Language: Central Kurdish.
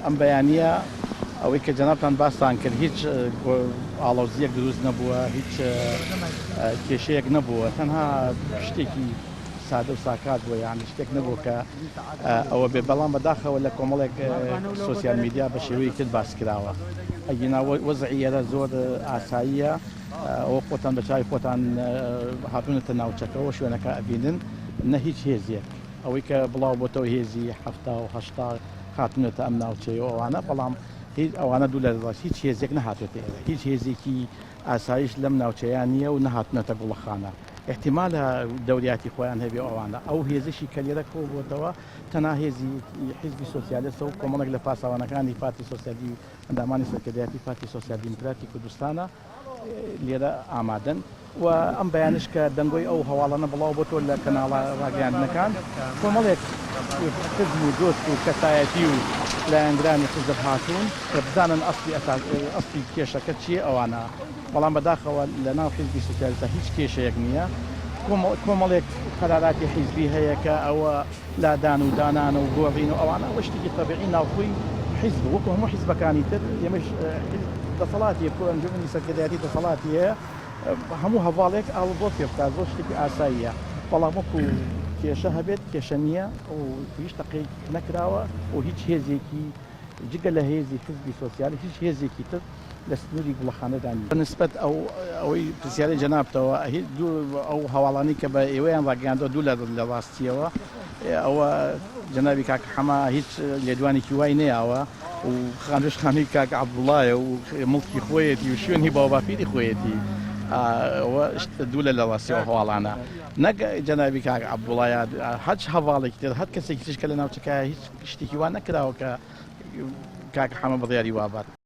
ئەم بەیانییە ئەوەی کە جەنابتان باستان کرد هیچ ئاڵۆزییەک دروست نەبووە، هیچ کێشەیەک نەبووە، تەنها شتێکی سادە و ساکار بووە، یانی شتێک نەبووە کە ئەوە بێ، بەڵام بەداخەوە لە کۆمەڵێک سۆسیال میدیا بە شێوەیەکی تر باس کراوە، ئەگینا وەزعی ئێرە زۆر ئاساییە، ئەوە خۆتان بە چاوی خۆتان هاتوونەتە ناوچەکەوە شوێنەکە ئەبینن، نە هیچ هێزێک. ئەوەی کە بڵاو بۆتەوە هێزی 70 و 80 هاتونەتە ئەم ناوچەیە و ئەوانە، بەڵام هیچ ئەوانە دوو لە ڕاست هیچ هێزێک نەهاتۆتە ئێرە، هیچ هێزێکی ئاسایش لەم ناوچەیە نییە و نەهاتونەتە گوڵەخانە، ئیحتیمالە دەوریاتی خۆیان هەبێ و ئەوانە، ئەو هێزەشی کە لێرە کۆ بۆتەوە تەنها هێزی حیزبی سۆسیالستە و کۆمەڵێک لە پاسەوانەکانی پارتی سۆسیالی ئەندامانی سەرکردایەتی پارتی سۆسیال دیموکراتی کوردستانە. لێرە ئامادەن و ئەم بەیانش کە دەنگۆی ئەو هەواڵانە بڵاو بۆتەوە لە کەناڵە ڕاگەیاندنەکان کۆمەڵێک خزم و دۆست و کەسایەتی و لایەنگرانی حیزب هاتوون کە بزانن ئەسلی ئەسلی کێشەکە چییە ئەوانە بەڵام بەداخەوە لە ناو حیزبی سوسیالیستە هیچ کێشەیەک نییە کۆمەڵێک قەراراتی حیزبی هەیە کە ئەوە لادان و دانان و گۆڕین و ئەوانە ئەوە شتێکی تەبیعی ناوخۆی حیزب وەکو هەموو حیزبەکانی تر ئێمەش دەسەڵاتی کۆ ئەنجومەنی سەرکردایەتی دەسەڵاتی هەیە هەموو هەڤاڵێک ئاڵوگۆڕ پێ بکات زۆر شتێکی ئاساییە بەڵام وەکو کێشە هەبێت کێشە نییە و هیچ تەقەیەک نەکراوە و هیچ هێزێکی جگە لە هێزی حیزبی سۆسیالی هیچ هێزێکی تر لە سنووری گوڵەخانەدا نییە. بە نسبەت ئەو ئەوەی پرسیارەی جەنابتەوە هیچ دوو ئەو هەواڵانەی کە بە ئێوەیان ڕاگەیاندووە دوو لە لە ڕاستییەوە ئەوە جەنابی کاک حەمە هیچ لێدوانێکی وای نەیاوە و خانووش خانووی کاک عەبدوڵایە و مڵکی خۆیەتی و شوێنی باوباپیری خۆیەتی ئەوە دوو لە لە ڕاستیەوە هەواڵانە نەک جەنابی کاک عەبدوڵا یا هەچ هەواڵێکی تر هەر کەسێکی تریش کە لە ناوچەکە هیچ شتێکی وا نەکراوە کە کاک حەمە بڕیاری وا بات.